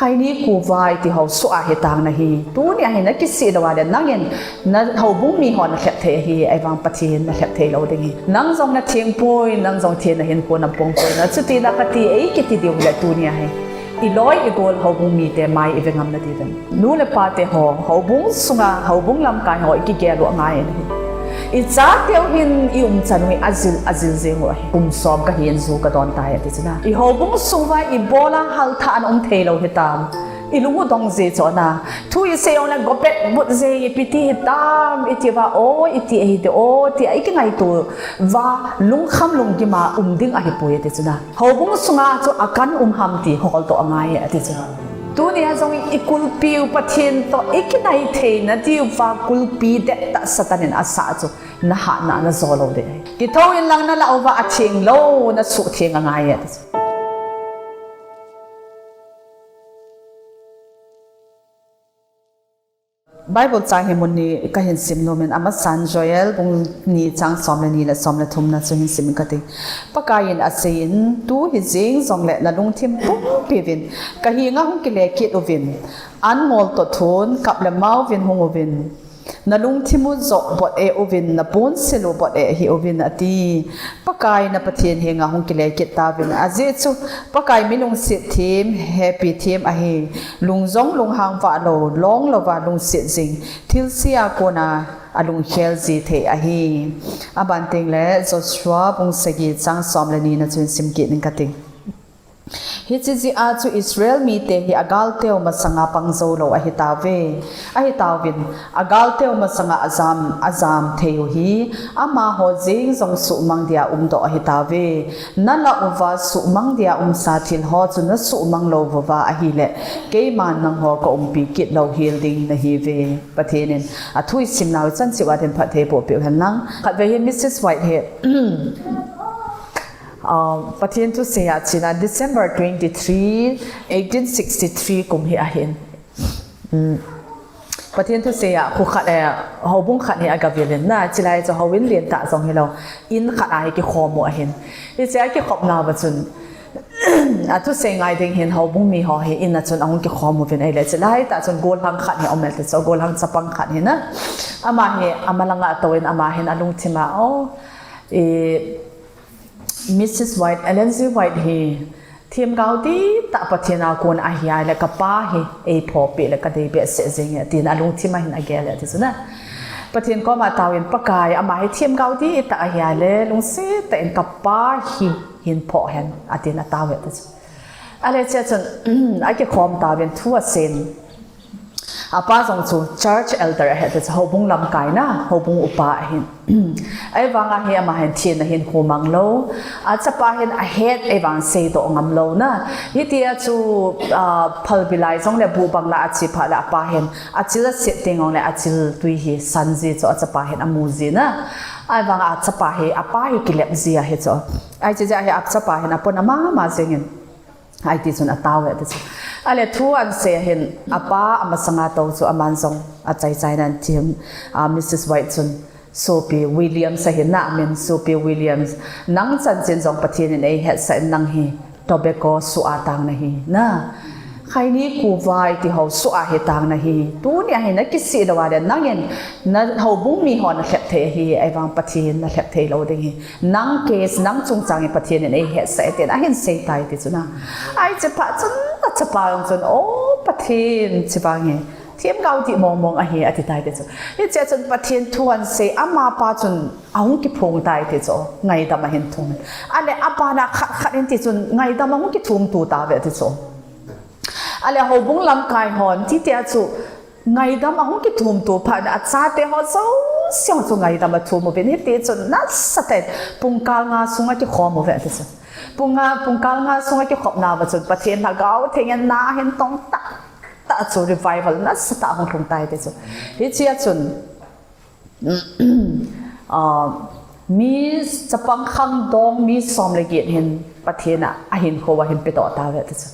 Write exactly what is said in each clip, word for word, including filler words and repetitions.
Khaini kuva iti ho soh a hitang nahi. Tunia hi nakisih lou a le nangin na houbung mi ho nalhep thei ahi, ahivang Pathen nalhep thei lou ding ahi. Nang jong natheng poi, nang jong thenna hinkho napong poi, nachuti nakati eikiti diu le tunia hi iloi igol houbung mite mai ive ngam nadiuvin. Nu le pate ho, houbung sunga, houbung lamkai ho ikigel u angai ahi. Ichateu hin iumchan u hi ajil, ajil jeng u ahi. Kum som kahin ju kadon tai ati chuna. Ihoubung sung uva ibola halthah ana um thei lou hitam. Ilung u dong ji chu ana. Thu isei jongle gopet but ji ipi ti hitam, iti uva, o, iti ahi ti, o, tia ikingaito uva, lungkham lunggim a um ding ahipoi ati chuna. Houbung sunga chu akan um ham ti holdoh angai ati chu. Tunia jong ikulpiu Pathen toh ikinai theina diuva kulpi dettah Satan in asah chu nahatna najo lou ding ahi. Kithou inlang nalah uva atheng lou, nasuhtheng angai ati chu. Bible chang hi mun ni kahin sim nom in, amasan Joel bung ni chang som le ni le som le thumna chu hin sim kati. Pakaiyin aseiyin, tu hi jeng jongle nalungthim pumpi uvin, kahenga hung kile kit uvin, anmol toh thon, kap le ma uvin hung uvin, nalungthim u joh bot e uvin, nabonsil u bot e hih uvin ati. Pakai na Pathen henga hung kile kit tauvin. Ajeh chu Pakai mi lungset them, hepi them ahi. Lung jong lunghang vah lou, long louva lungset jing, thilse a kona alungkhel ji thei ahi. Aban tengle Joshua bung sagi chang som le ni na chu hin sim kit ning kati. Hiche jeh a chu Israel mite hi agalteu masanga pang jou lou ahitauve. Ahitauvin, agalteu masanga ajam, ajam thei u hi, amaho jeng jong suhmang dia umdoh ahitauve. Nalah uva suhmang dia umsa thil ho chu nasuhmang lou uva ahile, keiman nangho kaumpi kit louhel ding nahiuve. Pathen in athu isimnau chan cheh uva din phatthei boh peh u hen lang. Khatvei hi Missus White hi Ah, Pathen thusei a china December twenty-three, eighteen sixty-three kum hi ahin. Um, Pathen thusei a khu khat, eh, houbung khat hi agavilin na, chulai chu houin lentah jong hilou, in khat a hi kikhom u ahin. Hiche a kikhopna uva chun, athusei ngai ding hin houbung mi ho hi in a chun ahung kikhom uvin ahile, chulai tah chun gollhang khat hi aum e ti chu, gollhang chapang khat hi na. Ama hi, ama langa atouvin ama hin alungthim a, o, i, Missus White, Ellen G. White hi themgao dihtah Pathen a kon ahi ahile kapa hi eiphoh peh le kadei behseh jenge tin alungthim a hin agel e ati chu na. Pathen koma ataovin Pakai ama hi themgao dihtah ahi ahile lungset tah in kapa hi hin phoh hen atin atao e ati chu. Ahile chea chun akikhom tauvin thu aseiyin. Apa jong chu church elder ahi ati chu, houbung lamkai na, houbung upa ahin. Ahivanga hi ama hin thenna hinkho mang lou. Achapa hin ahet ahivang seidoh ngam lou na. Hitia chu, ah, phalbi lai jongle buhbang lah a ache phat le apa hin achil aset teng jongle achil tui hi san ji chu achapa hin amu ji na. Ahivanga achapa hi, apa hi kilep ji ahi chu. Ahi chu jeh a hi achapa hin apona mama jengin. Ahi ti chun atao e ati chu. Ahile thu ahin sei ahin apa amasanga tou chu aman jong achaichai nan thim, ah, Missus White chun Sopi Williams ahin na amin Sopi Williams. Nang chanchin jong Pathen in eihetsah in nang hi tobacco soh a tang nahi na. Khaini kuva iti ho soh a hitang nahi. Tunia hi nakisih lou a le nangin na houbung mi ho nalhep thei ahi, ahivang Pathen nalhep thei lou ding ahi. Nang case, nang chungchang hi Pathen in eihetsah e tin ahin sei tai ti chu na. Ahi chepha chun achapa jong chun, o Pathen, chevang hi themgao dih mongmong ahi ati tai ti chu. Hichea chun Pathen thu ahin sei, amapa chun ahung kiphong tai ti chu. Ngaidam ahin thum. Ahile abana khat khat in ti chun ngaidam ahung kithum to tauve ti chu. Ahile houbung lamkai hon, titia chu ngaidam ahung kithum to phat in achate ho jouse ho chu ngaidam athum uvin hiti chun nasatah in pungkal nga sunga kikhom uve ati chu. Pung nga, pungkal nga sunga kikhopna uva chun Pathen Lhagao Theng in na ahin tong tah tah chu revival nasatah ahung lhung tai ti chu. Hichea chun Ah, mi chapang khangdong mi som le get hin Pathen a ahinkho a ahin pedoh tauve ti chu.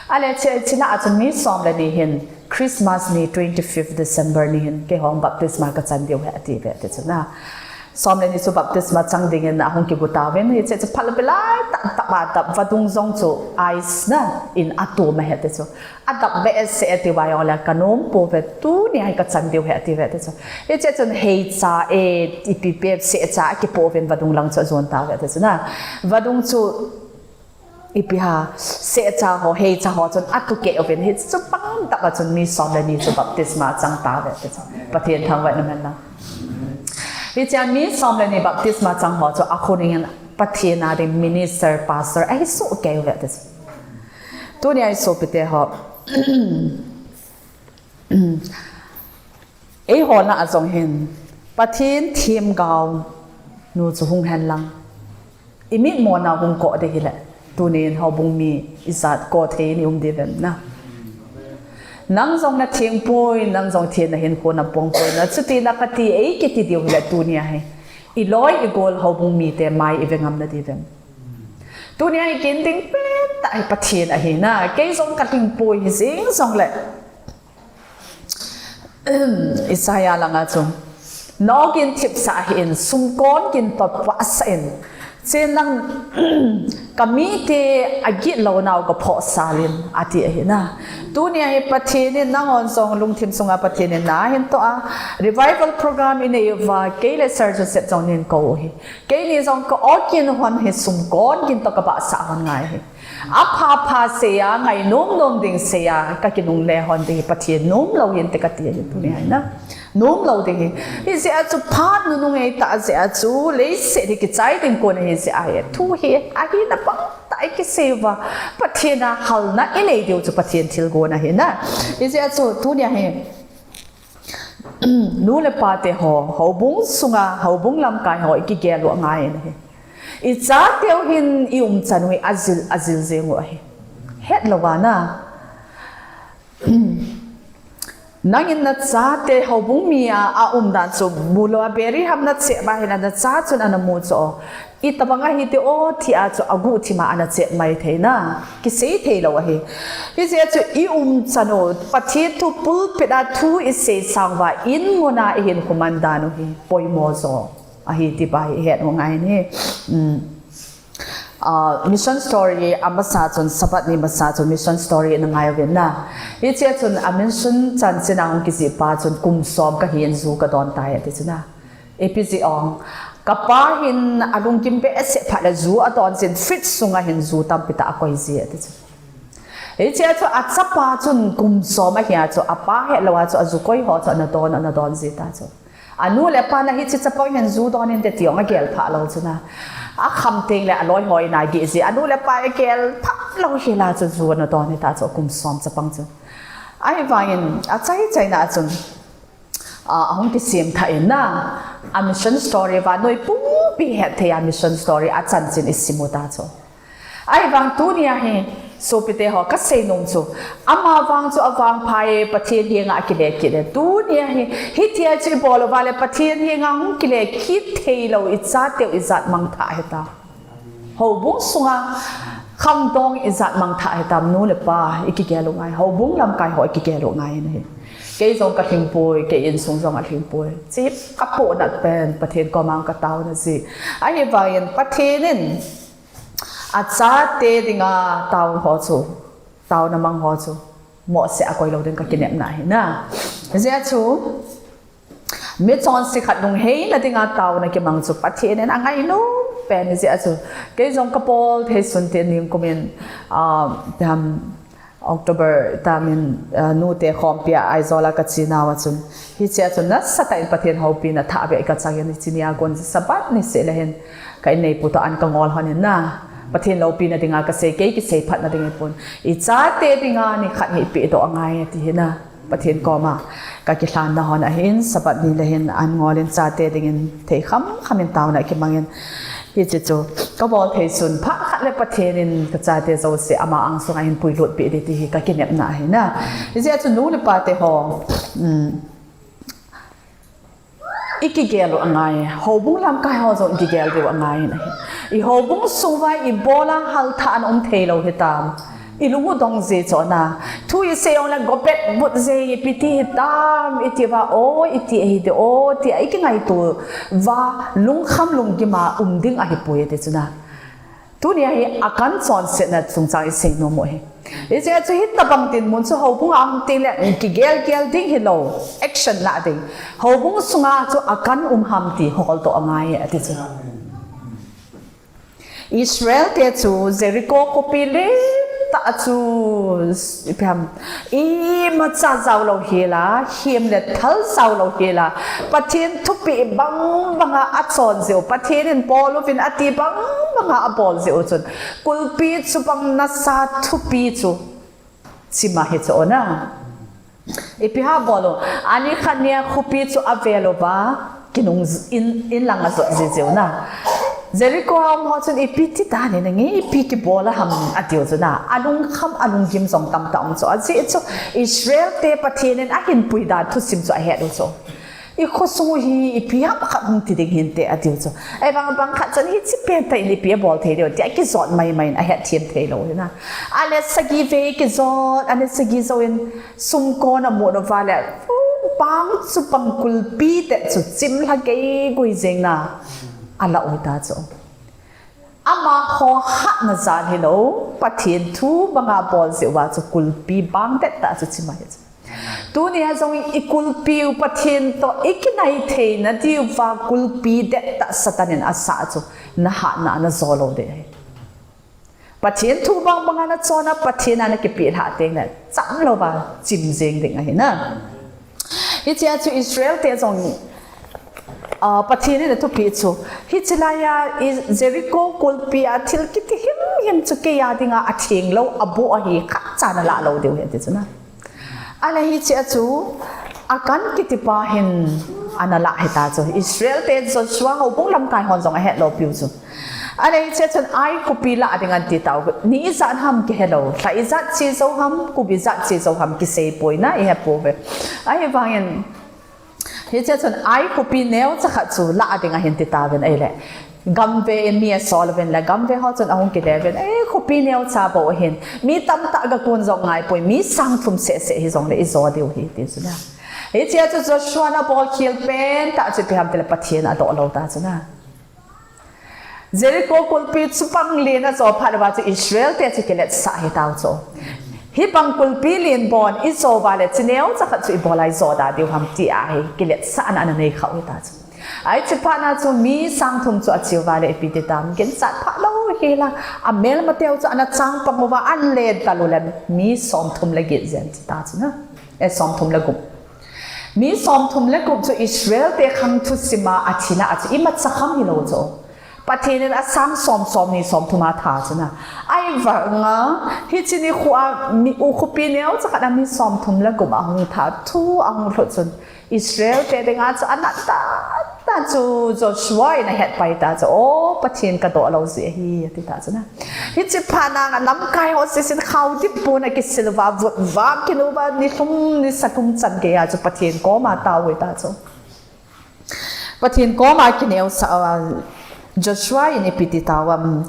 Ahile che, chila a chun mi som le ni hin Christmas ni twenty-fifth December ni hin keihon baptisma kachan diu ahi atiuve ti chu na. Som le ni chu baptisma chang dingin ahung kigu tauvin, hiche chu phalbi lai tah tah a dap, vadung jong chu ice na in atom ahi ti chu. Adap behseh e ti uva jongle kanom pouve, tunia hi kachan diu ahi ati uve ti chu. Hiche chun heicha e, ipi pe sehcha akipoh uvin vadung lang chu ajon tauve ti chu na. Vadung chu ipi ham, sehcha ho, heicha ho chun atuh keh uvin, hiche chu pang tah a chun mi som le ni chu baptisma chang tauve ti chu. Pathen thangvah in umhen lang. Hichea mi som le ni baptisma chang ho chu akhonungin Pathen a ding minister, pastor ahi soh kei uve ti chu. Tunia hi sopite ho, eiho lah a jong hin Pathen themgao nu chu hung hen lang, imitmo nau hung koh ding hile, tunin houbung mi ijat koh thei in i um diu vem na. Nang jong natheng poi, nang jong thenna hinkho napong poi, nachuti nakati eikiti diu hile tunia hi iloi igol houbung mite mai ive ngam nadiu vem. Tunia hi kin ding pen tah hi Pathen ahi na, kei jong kalhing poi hijeng jongle. Isaiah langa chu, nao gin thipsah hih in, sumkon gin toh vahsah in, chen lang kamite agitlounau gaphoh sal in, ati ahi na. Tunia hi Pathen in nanghon jong lungthim sunga Pathen in nahin toh a, revival program inei uva, kei le Sir Joseph jong neikou u ahi. Keini jong ka-o gin hon hi sumkon gin toh kavahsah hon ngai ahi. Apha pha seiya, ngainom nom ding seiya, kakinungle hon ding hi Pathen nomlou hinte kati ahi tunia hi na. Nomlou ding hi. Hijeh a chu phat nunung eitah jeh a chu leiset hi kichai ding kon ahi jeh a hi. Thu hi ahina pang tah a kisei uva, Pathen a halna inei diu chu Pathen thilgon ahi na. Hijeh a chu tunia hi nu le pate ho, houbung sunga, houbung lamkai ho ikigel u angai in ahi. Ichateu hin i umchan u hi ajil, ajil jeng u ahi. Hetlou va na. Nangin nachate houbung mi a, aumdan chu mulou a beri ham nachep uva ahile nacha chun ana mu chu o. Itobang ahi ti o ti a chu aguhthim a ana chep mai thei na. Kisei theilou ahi. Hijeh a chu i umchan u, Pathen thu pulpit a thu isei sang uva, in mun a ihin khuman dan u hi poimo jo ahi ti pa hi ihet u ngai in ahi. Mission story amasa chun, Sabbath ni masa chun mission story ina ngai uvin na. Hichea chun a mission chanchin a hung kijih pa chun kum som kahin ju kadon tai ati chu na. Ipi jeh ong, kapa hin alungkim behseh phat le ju adon jin, fridge sunga hin ju tampi tah akoi ji ati chu. Hichea chu achapa chun kum som ahia chu apa hetlou a chu aju koi ho chu ana don, ana don ji ta chu. Anu le apa na hiche chapang hin ju don inte ti ong agel pha lou chu na. Akham teng le aloi ho in ageh ji, anu le apa agel pha lou hila chu ju ana don hita chu kum som chapang chu. Ahivangin achai chaina a chun ahung kisem thah in na, a mission story vannoi pumpi hetthei a mission story achanchin isim u ta chu. Ahivang tunia hi sopite ho kasei nom chu, ama vang chu avangpha e, Pathen henga akile kit e. Tunia hi hitia chu ibol uva le Pathen henga hung kile kit theilou ichateu ijat mangthah hita. Houbung sunga khangdong ijat mangthah hitam, nu le pa ikigel u ngai, houbung lamkai ho ikigel u ngai in ahi. Kei jong kalhing poi, kei insung jong alhing poi. Hiche kapohnat pen Pathen koma kataona ji. Ahivangin Pathen in achate dinga tao ho chu, taona mang ho chu mohseh a koilou ding kakinepna ahi na. Hijeh a chu michonse khat lungheina dinga taona kimang chu Pathen in angainom pen hijeh a chu, kei jong kabol thei sun tin ningkum in, ah, tam, October tam in, ah, nute khompi a Aizawl a kache nauva chun, hichea chun nasatah in Pathen houpina thah beh kachang in, hiche nia kon Sabbath niseh le hin ka inneipu toh an kangol lhon in na, Pathen loupina dinga kasei, kei kisei phatna ding ahipon, ichate dinga nikhat hi pehdoh angai ati hi na. Pathen koma kakilhanna hon ahin, Sabbath ni le hin an ngol in chate dingin thei kham kham in taona kimang in, hiche chu kabol thei sun phat khat le Pathen in kachate jouse ama angsunga hin puilut peh ding ti hi kakinepna ahi na. Hijeh a chu nu le pate ho, um, ikigel u angai, houbung lamkai ho jong ikigel diu angai in ahi. I houbung sung uva ibola halthah ana um theilou hitam. I lung u dong je chu na. Thu i sei jongle gopet but je, ipi ti hitam, i ti uva, o, i ti ahi de, o, ti a i kingaito uva, lungkham lunggim a um ding ahipoi ti chu na. Tuni a hi Akan chonsetna chungchang i sei nom u ahi. Hiche chu hitabang dinmun chu houbung a um teng le kigel gel ding hilou, action la ding. Houbung sunga chu Akan um ham ti holdoh angai ati chu. Israel te chu Jericho khopi lentah chu, ipi ham, imacha jao lou hel a, hem le thal jao lou hel a, Pathen thupeh bang banga achon jeh u, Pathen in bol uvin ati bang banga abol jeh u chun, kulpi chu bang nasa thupi chu chima hi chu na. Ipi ham bol u, ani khat nia khopi chu avel uva, kinung in, in lang ajot jiji u na. Jericho a um ho chun ipi ti dan in nge ipi kibol a ham atiu chu na. Alungkham alunggim jong tamtah um chu. Ajeh chu Israel te Pathen in ahin pui dan thusim chu ahet u chu. I khosung u hi ipi ham khat hung ti ding hinte atiu chu. Ahivang bang khat chun hiche pentah in ipi abol thei diu tia kijot maimai in ahet them thei lou hi na. Alet sagi vei kijot, alet sagi jouvin sumkon amu uva le, bang chu bang kulpi det chu chimlha gei gui jeng na. Ala u ta chu. Amaho hatna jal hilou, Pathen thu banga bol jeh uva chu kulpi bang det tah chu chima hi chu. Tunia jong i kulpi u Pathen toh i kinai theina diuva kulpi det tah Satan in asah chu, na hatna a na jo lou ding ahi. Pathen thu bang banga na chon a, Pathen a na kipelha teng le, cham louva chim jeng ding ahi na. Hichea chu Israel te jong, ah, Pathen in athupeh chu, hiche laiya i Jericho kulpi a thil kiti himhim chu kei a dinga atheng lou, aboh ahi, khatcha na lah lou diu ahi ati chu na. Ahile hichea chu, Akan kitipa hin ana lah hita chu. Israel te Joshua houbung lamkai hon jong ahet lou piu chu. Ahile hichea chun Ai khopi lah ding anti tau. Ni ijat ham kihe lou. Lha ijat che jou ham, kum ijat che jou ham kisei poi na, ihe pouve. Ahivangin, hichea chun Ai khopi neocha khat chu lah ding ahin ti tauvin ahile. Gamvei in mi asol uvin le, gamvei ho chun ahung kile uvin, eh, khopi neocha bou ahin. Mi tamtah gakon jong ngai poi, mi sang thum seh seh hijongle ijo diu ahi, ti chu na. Hichea chu Joshua in abol khel pentah chu ipi ham tile Pathen adoh lou ta chu na. Jericho kulpi chu bang len ajo phat uva chu Israel te chu kiletsah hitau chu. Hibang kulpi len bon ijo uva le hiche neocha khat chu ibola ijo da diu ham ti ahi, kiletsahna ana nei khah u hita chu. Ahi, hiche phat na chu mi sang thum chu ache uva le ipi ti tam, ginchat pha lou hela, amelmateu chu ana chang pang uva, alet talu le mi som thum le get jen ti ta chu na. Eh, som thum le gup. Mi som thum le gup chu Israel te khang thusim a athina a chu imacha kham hilou chu. Pathen in asang som, som ni som thum a tha chu na. Ahivanga, hiche nikho a mi u khopi neocha khat a mi som thum le gup ahung tha thu ahung lhut chun Israel te dinga chu anat tah tah chu Joshua in ahet pai ta chu, o, Pathen kadoh lou jeh ahi, ati ta chu na. Hiche phat na lamkai ho sisin khao dip pon akisil uva, vut va kinu uva, ni thum ni sa thum chan geiya chu Pathen koma tao u ta chu. Pathen koma kineosah uva, Joshua in ipi ti tau ham.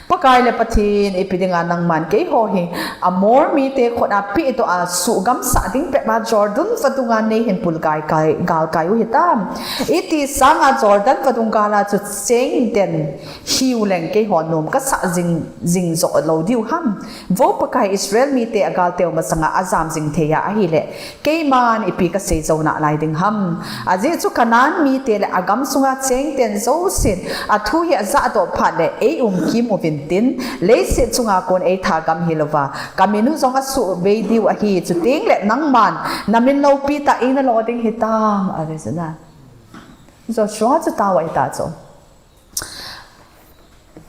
Pakai le Pathen ipi dinga nangman keiho hi Amor mite khut a pehdoh a suhgamsah ding pep a Jordan vadung a neihin pul gai kai, gal kai u hitam. Iti sanga Jordan vadung gal a chu cheng den hiu leng keiho nom kasah jing, jing jo lou diu ham. Vo Pakai, Israel mite agal teu masanga ajam jing thei a ahile, keiman ipi kasei jou nalai ding ham. Ajeh chu Canaan mite le agam sunga cheng ten jousen athu hi ajah doh phat le eium kim uvin tin, leiset chunga kon eitha gam hil uva, kamin u jong asuh bei diu ahi, chuteng le nangman namin loupi tah a eina lo ding hitam, ati chu na. Joshua chu tao ahi ta chu.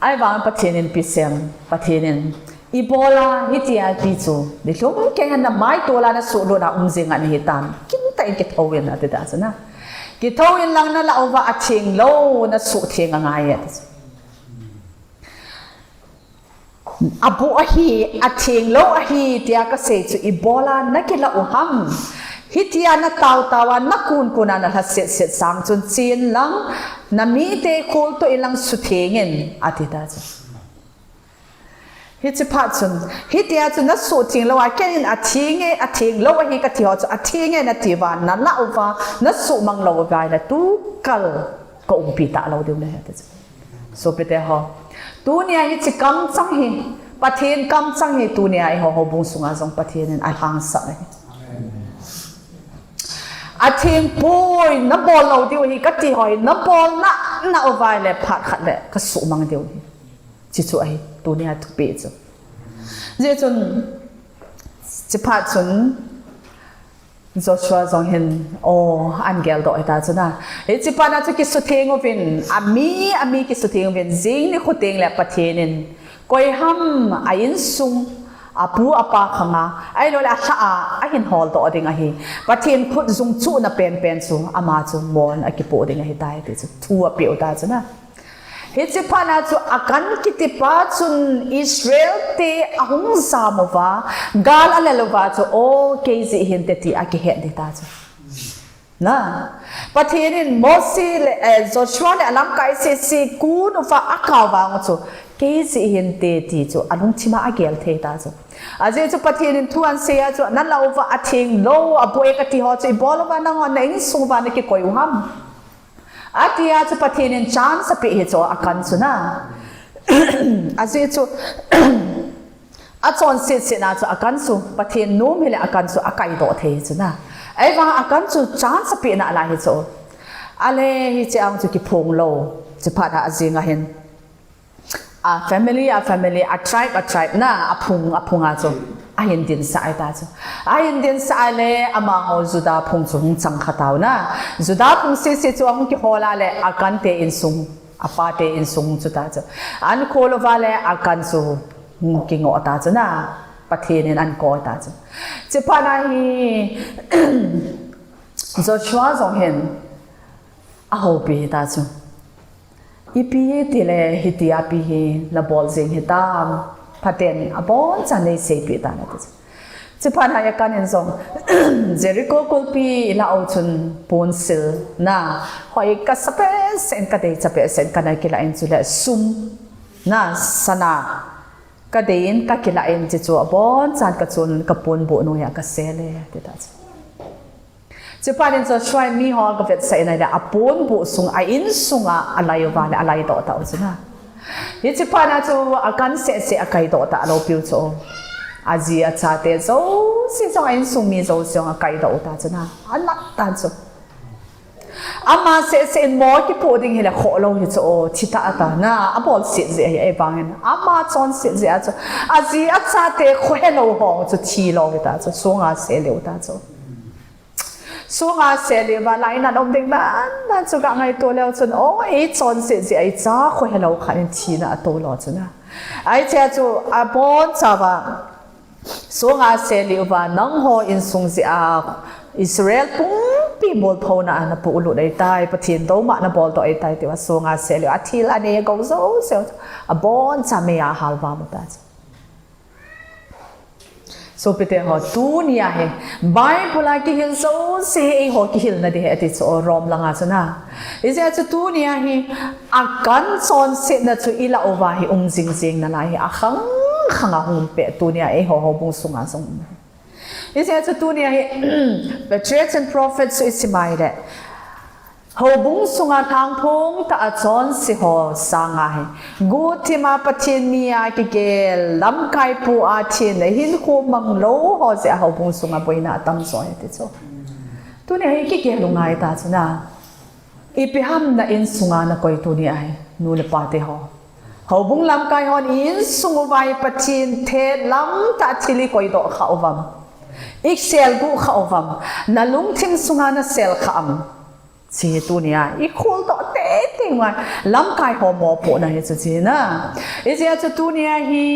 Ahivang Pathen in ipi asei em, Pathen in, ibola hitia ti chu, nilhum keiya na maitol a na suhlut a um jing a nahi tam, kintah in kithou in ati ta chu na. Kithou in lang na lah uva atheng lou, na suhtheng angai ati chu. Aboh ahi, atheng lou ahi, tia kasei chu ibola na kilah u ham. Hitia na tao tao a, na kun kun a na lha set set sang chun chen lang, na mite kholtoh in lang sutheng in, ati ta chu. Hichi phat chun, hitia chu nasuh theng lou a, kenin atheng e, atheng lou ahi kati ho chu, atheng e nati uva, nalah uva, nasuhmang lou uva ahile, tukal ka umpi talou diu ahi ati chu. Sopite ho. Tunia hichi kamchang hi, Pathen kamchang hi, tunia eiho houbung sunga jong Pathen in alhangsah ahi. Atheng poi, nabol lou diu ahi kati ho hi, nabol na, na uva ahile, phat khat le, kasuhmang diu ahi. Hichu ahi, tunia thupi chu. Hijeh chun, hichi phat chun, Joshua jong hin, o, ahin geldoh hita chu na. Hichi phat na chu kisutheng uvin, ami, ami kisutheng uvin, jing nikho teng le Pathen in, koiham a insung, apu apa khanga, ahilou le alhah a, ahin holdoh ding ahi. Pathen khut jung chuhna penpen chu, ama chu mon akipoh ding ahitai ti chu, thu apeh u ta chu na. Hichi phat na chu Akan kitipa chun Israel te ahung jam uva, gal alel uva chu, o, kei jeh hinte ti akihet ding ta chu. Na, Pathen in Mose le, eh, Joshua le alamkai sese kun uva akao vang chu, kei jeh hinte ti chu, alungthim a agel thei ta chu. Ajeh chu Pathen in thu ahin sei a chu, nalah uva atheng lou, abu e kati ho chu, ibol uva nangho na insung uva nakikoi u ham. Atia chu Pathen in chance apeh hi chu Akan chu na. Ajeh chu achonset set na chu Akan chu Pathen nom hile Akan chu akaidoh thei chu na. Ahivang Akan chu chance apeh nalai hi chu. Ale hiche ang chu kiphong lou. Hichi phat a ajing a hin. A family, a family, a tribe, a tribe na, aphung, aphung a chu. Ahin dinsah ahi ta chu. Ahin dinsah a le, amaho Judah phung chu hung chang kha tau na. Judah phung sese chu ahung kihol a le, Akan te insung, apa te insung chu ta chu. Ahin khol uva le, Akan chu hung kingoh ta chu na. Pathen in ahin kou ta chu. Hichi phat na hi, Joshua jong hin, ahoupi ta chu. Ipi tile hitia pi hi nabol jing hitam, phaten abonchan neiseipeh tan ati chu. Hichi phat na Akan in jong Jericho kulpi ilah u chun ponsil na, hoi kasa behseh in kadei cha behseh in kana kilah in chule sum na sana kadei in kakilah in hichu abonchan kachun kaponbuh noiya kasel e ati ta chu. Hichi phat in Joshua in miho agavetsah in ahile, aponbuh sung, a insunga alai uva le, alaidoh tau chu na. Hichi phat na chu Akan seh seh akaidoh talou piu chu. Aji achate jouse jong, a insung mi jouse jong akaidoh u ta chu na. Anat tan chu. Ama seh seh in mo kipoh ding hile khoh lou hi chu, thi ta ta na, abol set jeh ahi, ahivangin. Ama chonset jeh a chu. Aji achate khohelou ho chu thi lou hi ta chu. Sunga seh leu ta chu. Sunga seh leu va, lainat um ding dan dan chu kangaito leu chun, o, eichonset jeh a icha khohelou khat in thina ato lou chu na. Ahi chea chu abonchauva, sunga seh leu va, nangho insung jeh a Israel pumpi molphouna a napohlut ahitai, Pathen douma nabol doh ahitai tia sunga seh leu a thil anei agou jouse aboncha meiya ahal vam u ta chu. Sopite ho, tunia hi Bible a kihil jouse hi eiho kihilna ding ahi ati chu, Rom langa chu na. Hijeh a chu tunia hi Akan chonsetna chu ilah uva hi um jing jing nalai hi akhang khang a hung um peh, tunia eiho houbung sunga jong um. Hijeh a chu tunia hi Patriarchs and Prophets chu isim a ahile, houbung sunga lhangphong tah a chonse ho sanga hi, guhthima Pathen mi a kigel, lamkai pu a thenna hinkho mang lou ho jeh a houbung sunga boina atam jo ahi ati chu. Tunia hi kigel u ngai ta chu na. Ipi ham na insunga nakoi tunia hi, nu le pa te ho. Houbung lamkai hon i insung uva hi Pathen thet lam tah thil ikoi doh kha uvam. Iselguh kha uvam. Nalungthim sunga nasel kha am. Hiche tunia ikhol doh teitei uva, lamkai ho mopohna hi chu hiche na. Hijeh a chu tunia hi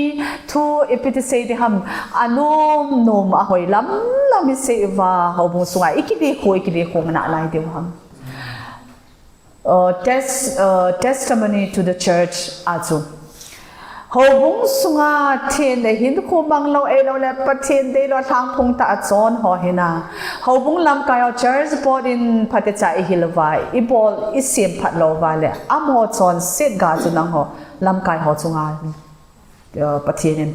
thu ipi ti sei ding ham, anom nom ahoi lam lam isei uva, houbung sunga ikile khu, ikile khu nalai diu ham. Uh, tes-, uh, testimony to the church a chu. Houbung sunga thenna hinkho mang lou, eilou le Pathen deilou lhangphong tah a chon ho hina. Houbung lamkai ho church board in phatecha ihil uva, ibol, isem phat lou uva le, amaho chonset ga chu nangho lamkai ho chunga Pathen in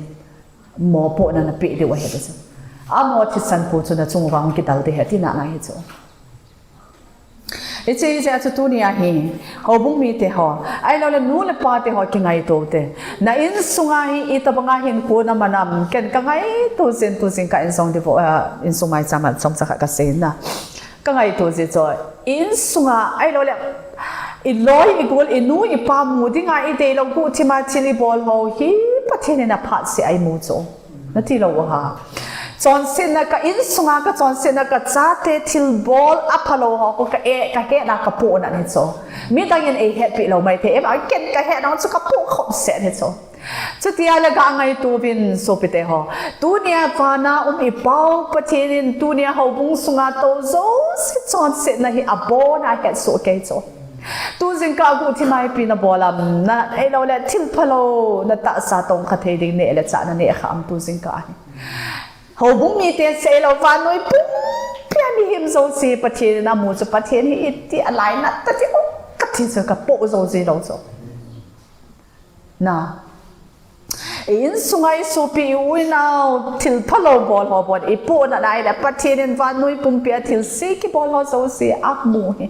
mopohna napeh diu ahi ti chu. Amo thisan pu chu nachung uva hung kidal ding ahi tina ngai hi chu. Hiche, hiche a chu tunia hi, houbung mite ho, ahilouleh nu le pate ho kingaito te. Na insunga hi itobanga hinkho naman ham, ken kangaito jin tu jingkah in jong divorce, ah, insung maicham a chomcha khat kasei na. Kangaito jin chu, insunga, ahilouleh, iloi, igol, inu, ipa mu dinga ideilou guhthima thil ibol ho hi, Pathen in aphat seh a imu chu. Nati lou u ham. Chonsetna ka insunga ka chonsetna ka chate thilbol aphalou ho khu ka eh, ka hetna ka pohnat hi chu. Midang in eihetpi lou maithei, ken ka hetna chu ka poh khop seh hi chu. Chutia le ga ngaito uvin sopite ho. Tunia vana um i Pau Pathen in tunia houbung sunga tou jouse chonsetna hi abona ahetsoh kei chu. Tu jingkah guhthima ipi nabol ham, na, ahilouleh thil phalou, natahsa tongkha thei ding neh le chah naneh kha ham tu jingkah hi. Houbung mite seh lou vannoi pumpia mihem jouse Pathen in amu chu Pathen hi iti alainat tah ti um kati chu ka poh jou ji lou chu. Na. I insunga i sopi i u i nao thil phalou bol ho bon i pohnat ahile Pathen in vannoi pumpia thilse kibol ho jouse amu hi.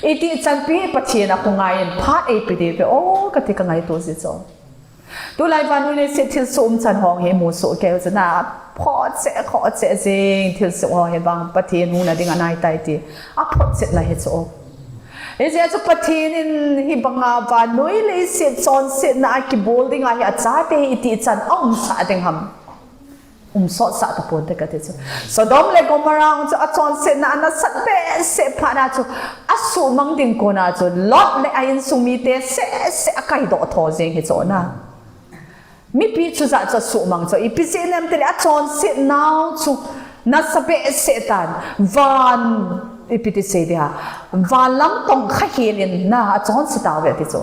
Iti chanpi Pathen a khu ngai in phat eipe diu ve o kati ka ngaito ji chu. Tulai vannoi leiset thilsoh umchan ho hi musoh kei u chu na, photchet, khotchet jing thilsoh ho hi vang Pathen hung na ding anaitai ti. Aphotchetna hi chu. Hijeh chun Pathen in hibanga vannoi leiset chonsetna a kibol dinga hi achate hi iti chan aumsah ding ham. Umsotsah tapon te kati chu. Sodom le Gomorrah chu achonsetna a nasat behseh phat na chu asuhmang ding kona chu Lot le a insung mite sehseh akaidoh tho jing hi chu na. Mipi chujat chu asuhmang chu ipi jeh ham itile achonsetnau chu nasa behseh tan van ipi ti sei dia, van lam tongkha hel in na achonse tauve ti chu.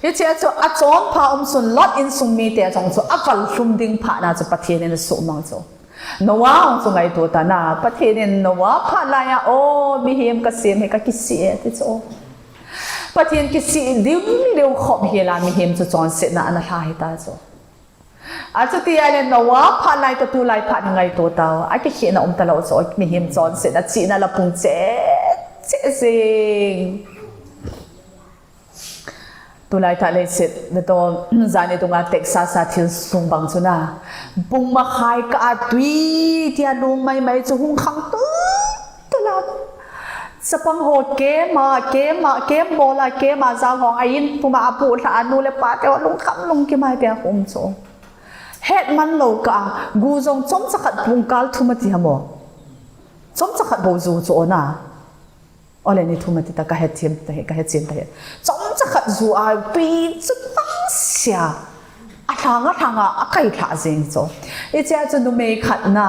Hichea chu achonpha umsun Lot insung mite jong chu aval lhum ding phat na chu Pathen in asuhmang chu. Noah jong chu ngaito tan a, Pathen in Noah phat laiya, o mihem kasem hi kakisih e ti chu. Pathen kisih ding leu khop hela mihem chu chonsetna ana lha hita chu. Achuti ahile Noah phat lai toh tulai phat hi ngaito tau. Akikhehna umtalou chu mihem chonsetna chihna la pung cheh cheh jing. Tulai tah leiset natoh jani dunga Texas a thilsung bang chu na. Pung makhai kah a twi tia lung maimai chu hung khang tui tula. Chapang ho camp a, camp a, camp bol a, camp a jao ho a in puma apuhlha a nu le pate ho lungkham lungkim a tia um chu. Hetman lou kah a, gu jong chomcha khat pungkal thum ati ham o. Chomcha khat bou ju chu o na. Ole ni thum ati ta kahethem tahi, kahethem tahi. Chomcha khat ju a twi chu tangsia. Alhang alhang a akailha jing chu. Hichea chu numei khat na,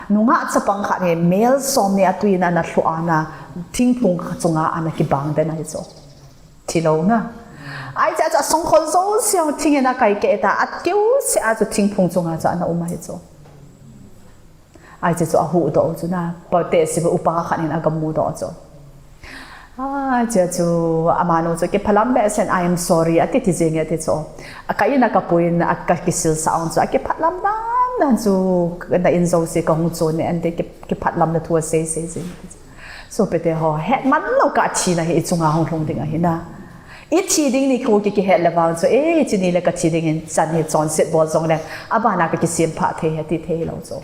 nungah chapang khat hi mel som ni a twi na ana lhu a na, thingphung chunga ana kibang den ahi chu. Thilou na. Hichea chu asongkhol jouse jong thing in akaikeh ta, akeuseh a chu thingphung chunga chu ana um ahi chu. Hiche chu ahuhdoh u chu na, pa tehse upa khat in agamudoh chu. Hichea chu amanu chu kiphalam behseh in, I am sorry, ati ti jing e ti chu. Ka in a kapuiyin, kakisilsah ong chu, akiphalam dan dan chu, na in jouse kahung chon e, ante ki, kiphalamna thu asei sei jing. Sopite ho, hetman lou kah a thina hi ichunga hung lhung ding ahi na. Ithi ding nikho ki, kihet le vang chu, e, hiche ni le kathi ding in chan hi chonset bol jong le, abana kakisem phah thei ahi ti thei lou chu.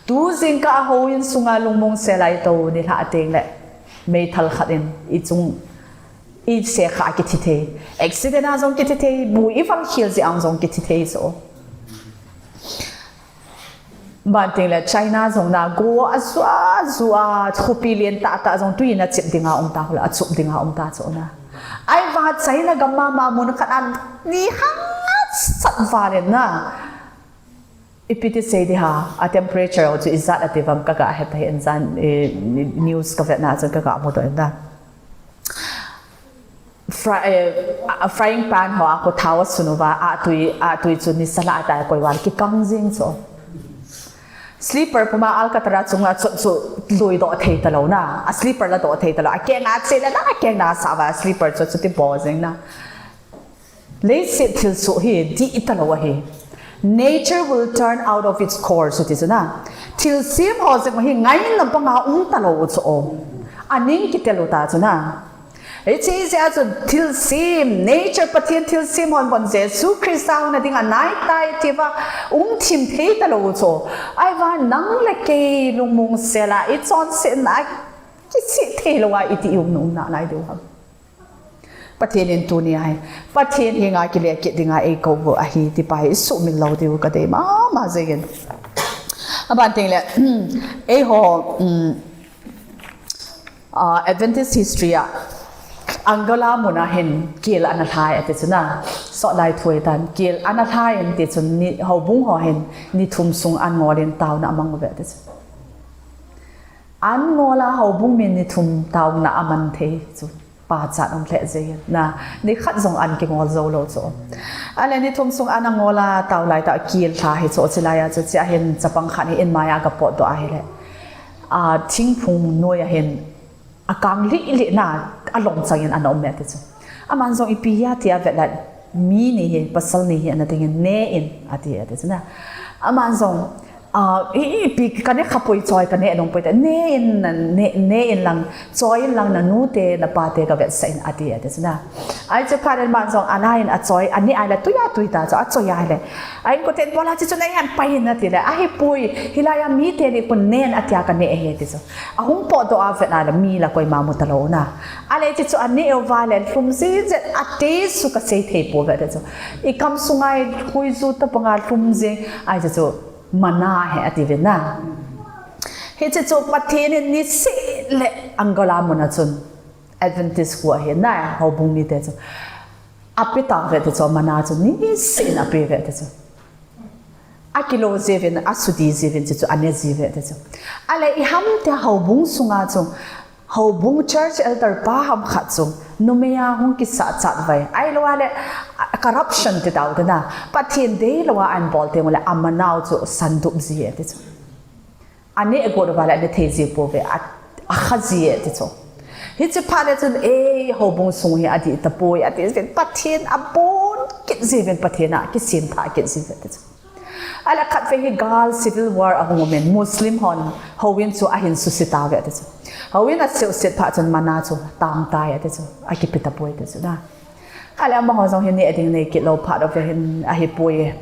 Tu jingkah a houin sunga lungmong sel a itou nilhah teng le meithal khat in ichung isekha a kithi thei. Accident a jong kithi thei, bu ival khel jeh a jong kithi thei chu. Ban teng le China jong na go a ju a ju a khopi len tah tah jong tui in achep dinga um ta, hula achep dinga um ta chu na. Ahivang China gam mama mun khat a ni hang sat val in na. Ipi ti sei di ham, a temperature chu ijat ati vem kaga het ahi, jan, eh, news kavet na chun kaga mudoh in na. Fry, eh, a frying pan ho a khu thao asun uva, atui, atui chu nisa lah a tai koi val kikang jing chu. Slipper puma alcatraz chunga chot chu lui doh thei talou na. A slipper la doh thei talou. Akeng a che le na, akeng na sa uva slipper chu chuti bol jing na. Leiset thilsoh hi dih talou ahi. Nature will turn out of its course, ati chu na. Thilsem ho jong hi ngaina banga um talou chu o. Aning kitel u ta chu na. Hiche jeh a chu thilsem, nature Pathen thilsem hon bon Jesu Christa hung na dinga naitai tia um thim thei talou chu. Ahivang nang le kei lungmong sel a, i chonsetna kisih thei lou a iti i um nung na lai diu ham. Pathen in tuni a hi, Pathen henga kile kit dinga eikou u ahi ti pa hi i sumil lou diu ka dei mama jeng in. Aban teng le, eiho, um, ah, Adventist history a, Angola mun a hin kel ana lhai ati chu na. Sotlai thu ahi tan, kel ana lhai in ti chun ni, houbung ho hin ni thum sung an ngol in taona amang uve ati chu. An ngol a houbung mi ni thum taona aman thei chu pachat um lheh jeng in na, ni khat jong an kingol jou lou chu. Ahile ni thum sung an angol a tao lai tah kel lha hi chu, chulai a chu, chea hin chapang khat hi in mai a aga potdoh ahile, a, thingphung noi a hin akang lih lih na, alom chang in ana um e ati chu. Aman jong ipi hia tia vet le, mi ni hi, pasal ni hi ana ding in, ne in, ati, ati chu na. Aman jong, ah, i, ipi ka ne kha poi, choi ka ne nung poi te, ne in, ne, ne in lang, choi in lang, na nu te, na pa te ka vetsah in, ati, ati chu na. Ahi chu phat in aman jong, ana in achoi, ani ahile, tui a tui ta chu, achoi ahile. Ahin koten bol a chi chu na ian pai in ati le, ahi poi, hilai a mi te ni kun nen atia ka ne ahi ati chu. Ahung potdoh a vet na le mi la koima mu talou na. Ahile hiche chu ane uva le lhum jing jeng a taste chu ka sei thei pouve ati chu. I kam sunga i khuiju tabanga lhum jing, ahi chu mana ahi ati ve na. Hiche chu Pathen in niseh le Angola mun a chun Adventist khu ahi na, houbung mite chu. Ape tauve ati chu, mana chu niseh in ape uve ati chu. Akilo jiuvin, asudi jiuvin, chuchu ane jiuve ati chu. Ahile iham tia houbung sunga chu, houbung church elder pa ham khat chu, numei a hung kisah chat uve. Ahilou ahile, a, corruption ti tau te na. Pathen deilou a ahin bol teng ule amanau chu sandup ji ati chu. Ane got uva le ane thei ji pouve, a, akha ji ati chu. Hiche phat le chun, ei, houbung sung hi adih tapoi, ati, Pathen abon kit jiuvin, Pathen a kisem tha kit jiuve ati chu. Ahile khatvei hi gal civil war ahung um in Muslim hon houin chu ahin suse tauve ati chu. Houin asuse phat chun mana chu tang tai ati chu. Akipe tapoi ati chu na. Ahile amaho jong hi neh ding nei kit lou phat uva hin ahipoi.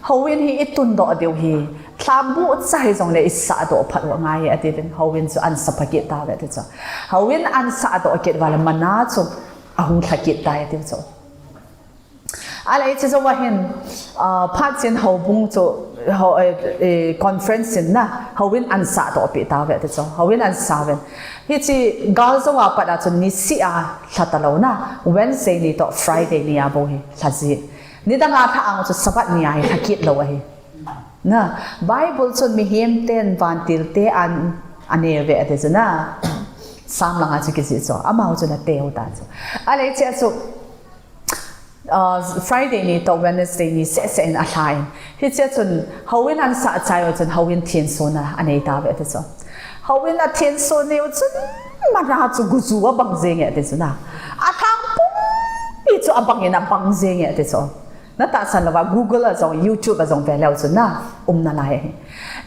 Houin hi itundoh diu hi. Lhambu cha hijongle isahdoh phat u angai ati uvin houin chu ansah pha kit tauve ati chu. Houin ansahdoh kit uva le mana chu ahung lha kit tai ati chu. Ahile hiche jouva hin, ah, phat chen houbung chu, ho, eh, eh, conference in na, houin ansahdoh peh tauve ati chu. Houin ansah uvin. Hiche gal jou a pat a chun niseh a lha talou na, Wednesday ni toh Friday ni a bou hi lha ji. Nidang a lha ang chu Sabbath ni a hi lha kit lou ahi. Na, Bible chun mihem ten vantil te an, ane uve ati chu na. Sam langa chu kijih chu. Amaho chu na teu ta chu. Ahile hiche a chu, Ah, Friday ni toh Wednesday ni seh seh in alha in. Hiche chun, houin ansah chai u chun, houin thenso na anei tauve ati chu. Houin athenso neiu chun, mana chu guju abang jeng e ati chu na. Alhang pumpi chu abang in abang jeng e ati chu. Na tahsan louva, Google a jong, YouTube a jong ve leu chun na, um nalai ahi.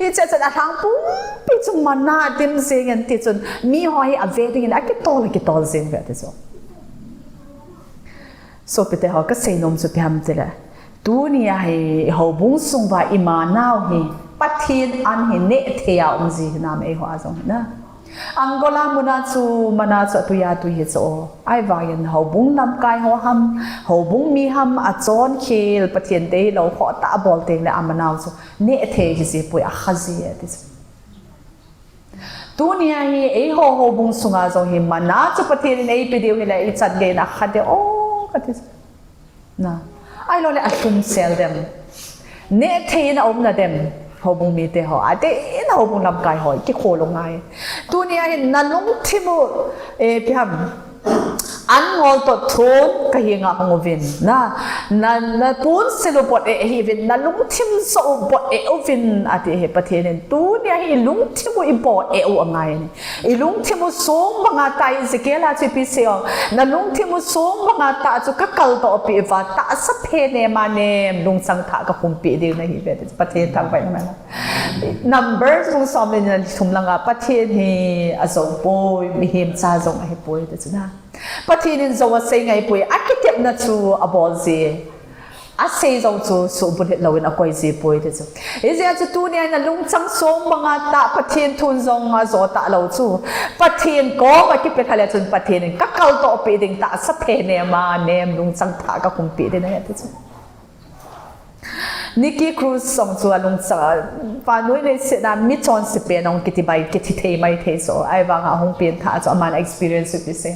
Hiche chun alhang pumpi chu mana adim jeng in ti chun, miho hi ave ding in akitol, akitol jeng uve ati chu. Sopite ho, kasei nom chu ipi ham tile, tunia hi houbung sung uva imanau hi Pathen an hi neh thei a um ji hinam eiho a jong hi na. Angola mun a chu mana chu atui a tui hi chu o. Ahivangin houbung lamkai ho ham, houbung mi ham achonkhel Pathen deilou khohtah abol teng le amanau chu neh thei hi ji poi, akha ji e ti chu. Tunia hi eiho houbung sunga jong hi mana chu Pathen in eipe diu hile ichan gei in akha diu o kati. Na. Ahilou le alhum sel dem. Neh thei in aum na dem. Houbung mite ho. Adeh in houbung lamkai ho. Kikholung ngai. Tunia hi nalungthim u, eh, ipi ham. An ngol toh thon kahenga hung uvin. Na, na, na pon sil u bot e ahiuvin, na lungthim jo u bot e uvin, ati ahi Pathen in. Tunia hi lungthim u ibot e u angai ni. I lungthim u song banga tah, Ezekiel a chu ipi asei em. Na lungthim u song banga tah chu kakal toh pi uva, tahsa phe nema nem, lungchang thah kakhumpi ding nahi uve. Pathen thangvah in um hen lang. Numbers bung som le ni na thum langa, Pathen hi ajou poi, mihem cha jong ahi poi, ti chu na. Pathen in jou asei ngai poi, akitepna chu abol ji. Asei jou chu suhbulhit louvin akoi ji poi ti chu. Hijeh a chu tunia na lungchang song banga tah, Pathen thun jong ajo talou chu. Pathen koma kipe lha le chun Pathen in kakal toh pi ding, tahsa phe nema nem, lungchang thah kakhumpi ding ahi ti chu. Nicky Cruz jong chu alungchang, vannoi leiset a mi chonse pen ong kiti mai, kiti thei mai thei chu. Ahivanga hung pen tha chu aman experience u ti se.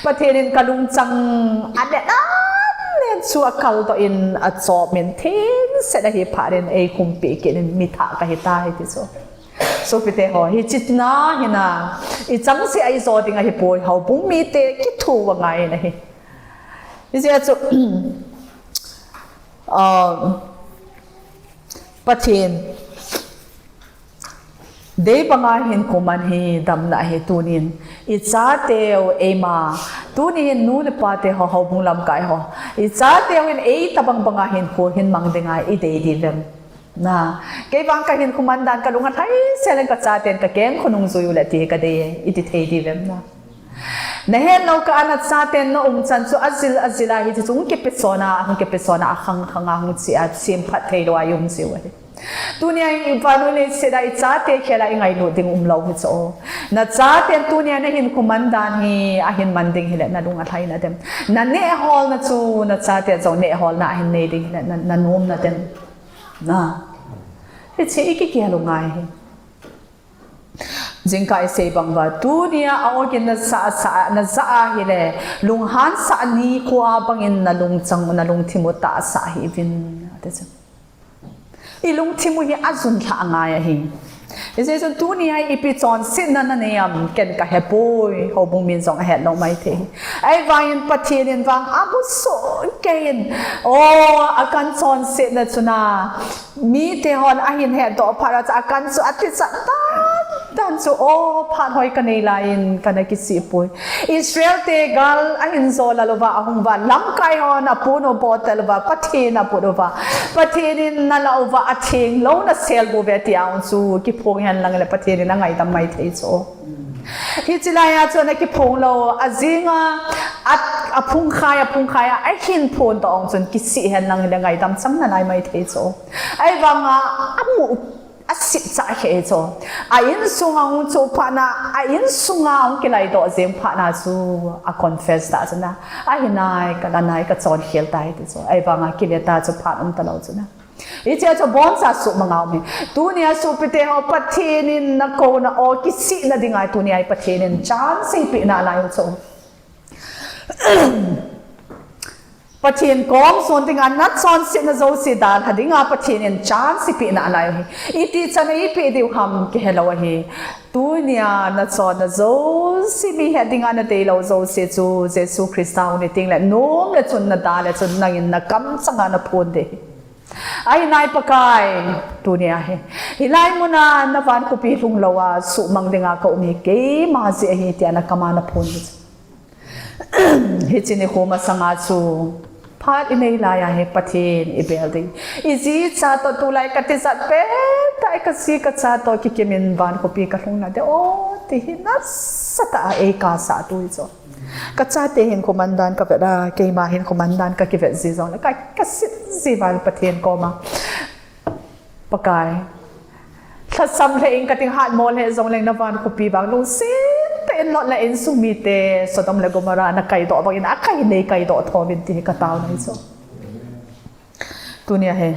Pathen in kalungchang anet anet chu akal toh in achop in thengset ahi phat in eikhumpi kit in mi thah kahi tai ti chu. Sopite ho, hiche na hi na, ichang se a ijo ding ahi poi, houbung mite kitho u angai in ahi. Hijeh a chu, Ah, Pathen, dei banga hinkho man hi damna ahi tunin. Ichateu eima, tuni hin nu le pate ho, houbung lamkai ho. Ichateu hin eitobang banga hinkho hin mang dinga idei diu vem. Na, kei vang kahinkho man dan kalung alhai sel in kachaten kakeng khonung jui u le ti kadei e, iti thei diu vem na. Nahet lou kah a nachaten na umchan chu ajil, ajil a hiche chu hung kipe sona, hung kipe sona, akhang, khang a hung chi a, semphat thei lou a i um jiu ahi. Tunia i vannoi leiset a ichate khel a ingailut ding umlou hi chu. Nachaten tunia nahinkho man dan hi, ahin man ding hile nalung alhai nadem. Naneh holna chu, nachate jong neh holna ahin nei ding hile na, nanom nadem. Na. Hiche i kigel u ngai hi. Jingkah isei bang uva, tunia a ogin nasah, sah, najah ahile, lunghan sah nikho a bangin nalungchang, nalungthim u tahsa hih uvin, ati chu. I lungthim u hi ajun lhah angai ahi. Hijeh chun tunia ipi chonsetna nanei am, ken kahepoi, houbung min jong ahet lou maithei. Ahivangin Pathen in vang amu soh kei in, o, akan chonsetna chu na, mite hon ahin hetdoh phat a chu akan chu atijat dan dan chu, o, phat hoi kanei lai in kana kisih poi. Israel te gal ahin jo lal uva ahung uva, lamkai hon apon u botel uva, Pathen aput uva. Pathen in nalah uva atheng lou nasel bou ve tia hung chu kiphong hen lang le Pathen in angaidam maithei chu. Hiche lai a chu ana kiphong lou, ajing a, a, aphung khai, aphung khai a, ahin phondoh ong chun kisih hen lang le ngaidam chang nalai maithei chu. Ahivanga, amu, asih chah kheh chu. A insung a hung chu phat na, a insung a hung kilaidoh jeng phat na chu, a confess ta chu na. Ahi nai, kala nai, kachon khel tai ti chu. Ahivanga, kile ta chu phat um talou chu na. Hiche chu aboncha suhmang a um hi. Tunia sopite ho, Pathen in nakou na o kisihna dinga tunia hi Pathen in chance eipeh nalai u chu. Pathen kom son dinga nachonsetna jouse dalha dinga Pathen in chance eipeh nalai u hi. Iti chan a eipeh diu ham kihelou ahi. Tunia nachonna jouse, mi het dinga nadeilou jouse chu Jesu Christa hung ni teng le nom le chun nada le chun nangin nakamchang a naphon ding ahi. Ahi nai Pakai, tunia hi. Hilai muna na vankhopi lhung lou a, suhmang dinga ka um hi keima jeh ahi tia nakam a naphon ding. Hiche nikho masanga chu, phat inei lai a hi Pathen ibel ding. Iji cha toh tulai katijat pen tai, kaji kacha toh kikim in vankhopi kalhung na ding o, ti hi nasatah a eikasah tu hi chu. Kachate hinkho man dan kavet a, keima hinkho man dan kakivet ji jongle, ka, kasit ji val Pathen koma. Pakai. Lhasam lheh in kating, hatmo lheh jongleng na vankhopi vang lungset tah in Lot le insung mite Sodom le Gomorrah nakaidoh bangin akai nei kaidoh tho uvin ti hi kataona hi chu. Tunia hi.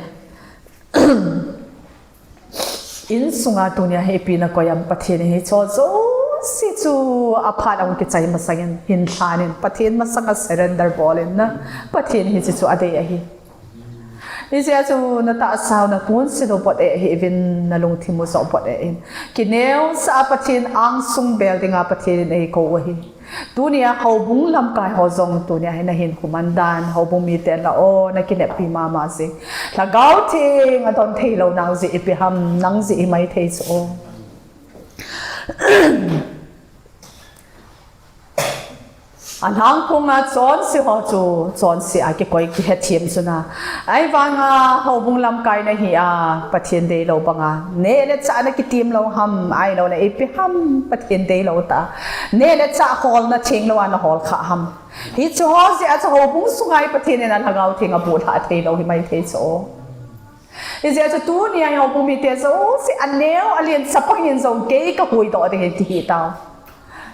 Insunga tunia hi ipi nakoi am, Pathen hi cho jouse chu aphat a hung kichai masangin hin lhan in Pathen masanga surrender bol in na, Pathen hiche chu adei ahi. Hijeh a chu natahsa u naponsil u bot e hih uvin, nalungthim u joh bot e in. Kineosah a Pathen angsung bel dinga Pathen in eikou u ahi. Tunia houbung lamkai ho jong tunia hi nahin khuman dan, houbung mite la o, nakineppi mama jeh. Lhagao Theng adon theilou nau jeh ipi ham, nang jeh himai thei chu o. Alhangphunga chonse ho chu, chonse a kikoi kihethem chuna. Ahivanga houbung lamkai nahi a, Pathen deilou banga. Neh le chah nakitim lou ham, ahilou le ipi ham, Pathen deilou ta. Neh le chah holna thenglou a nahol kha ham. Hiche ho jeh a chu houbung sunga hi Pathen in a Lhagao Theng abuhlhah theilou himai thei chu o. Hijeh a chu tunia hi houbung mite jouse aneo alen chapang in jong kei kahuhdoh ding ahi ti hitau.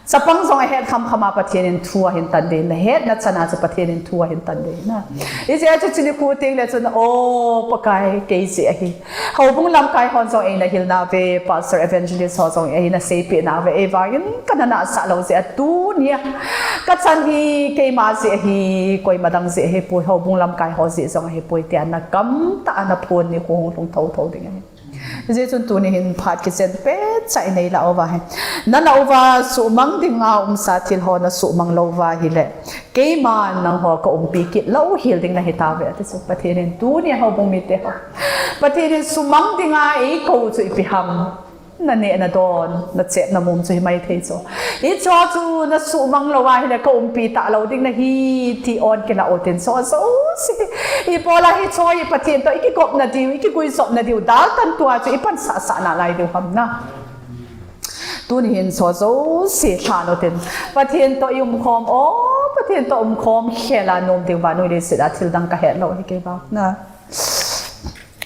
Chapang jong ahet khamkham a Pathen in thu ahin tan ding, nahetna chan a chu Pathen in thu ahin tan ding na. Hijeh a chu chuni khu teng le chun, o Pakai, kei jeh ahi. Houbung lamkai hon jong eina hilna ve, Pastor Evangelist ho jong eina seipehna ve, eivangin kana nahsah lou jeh a tunia kachan hi keima jeh ahi, koima dang jeh ahipoi, houbung lamkai ho jeh jong ahipoi tia nakamtah a naphon nikho hung lhung thotho ding ahi. Hijeh chun tuni hin phat kichen petcha inei lah uva hi. Nalah uva suhmang dinga umsa thil ho nasuhmang lou uva ahile, keiman nangho kaumpi kit louhel ding nahitauve ati chu. Pathen in tunia houbung mite ho, Pathen in suhmang dinga eikou chu ipi ham. Naneh nadon, nachep namum chu himai thei chu. Hicheho chu nasuhmang lou ahile kaumpi talou ding nahi ti on kilah utin, hicheho jouse. Ibola hicheho hi Pathen toh ikigopna diu, ikiguijopna diu daltantua chu ipansah sah nalai diu ham na. Tuni hin hicheho jouse lhan utin, Pathen toh iumkhom o, Pathen toh umkhom khela nom ding, vannoi leiset a thildang kahet lou hi kei vang na.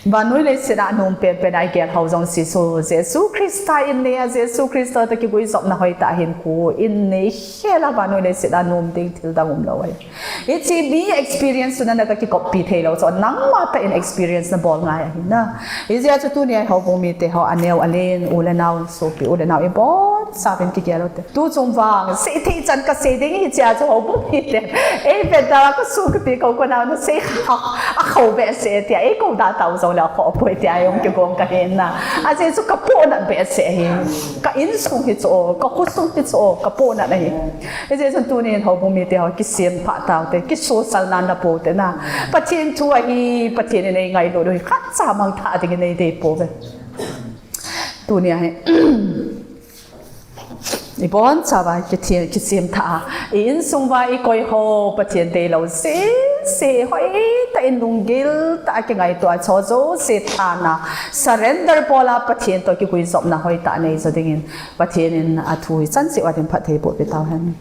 Vannoi leiset a nom penpen a igel ho jouse chu Jesu Christa in neiya, Jesu Christa toh kiguijopna hoitah hinkho in nei khela vannoi leiset a nom ding thildang umlou ahi. Hiche mi experience chu nana kakikoppi theilou chu, nangma tah in experience nabol ngai ahi na. Hijeh a chu tunia houbung mite ho aneo alen, u le nao, sopi u le nao, ibonchauvin kigel ute. Tuchung vang seithei chan kasei ding hichea chu houbung mite, eivet da kasohkapi kou kanao nasei kha, akhoh behseh tia, eikou da tao jongle akhoh poi tia jong kigong kahi na. Ajeh chu kapohnat behseh ahi. Ka insung hi chu o, kakhosung hi chu o, kapohnat ahi. Hijeh chun tunin houbung mite ho kisem phah taute, kisosal nan napoute na. Pathen thu ahi, Pathen in eingailut u hi khatcha mangthah dingin eidei pouve. Tunia hi ibonchauva kithem, kisem thah a, i insung uva ikoi ho Pathen deilou jouse, hoitah in lunggil tah a kingaito a, hicheho jouse lhan a, surrender bol a Pathen toh kiguijopna hoitah nei jo dingin Pathen in athu hichan cheh uva din phatthei bohpi tauhen.